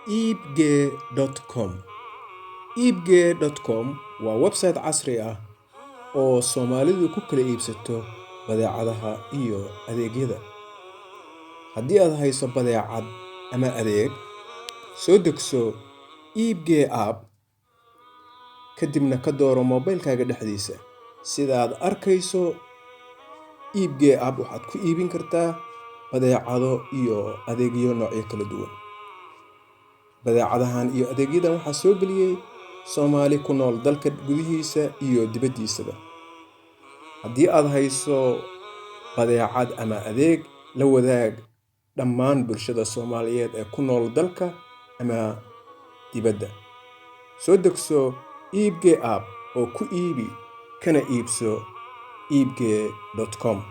Iibgee.com. Iibgee.com waa website casri ah oo Soomaalidu ku kala iibsato badeecadaha iyo adeegyada. Haddii aad hayso badeecad ama adeeg, soo degso Iibgee app, kadibna ka dooro moobilkaaga dhexdiisa. Sida aad arkayso, Iibgee app waxaad ku iibin kartaa badeecado iyo adeegyo noocyo kala duwan. Badeecadahan iyo adeegyadan waxaa soo geliyey Soomaali ku nool dalka gudihiisa iyo dibaddiisaba. Haddii aad hayso badeecad ama adeeg, la wadaag dhammaan bulshada Soomaaliyeed ee ku nool dalka ama dibadda. Soo degso Iibgee app oo ku iibi kana iibso Iibgee.com.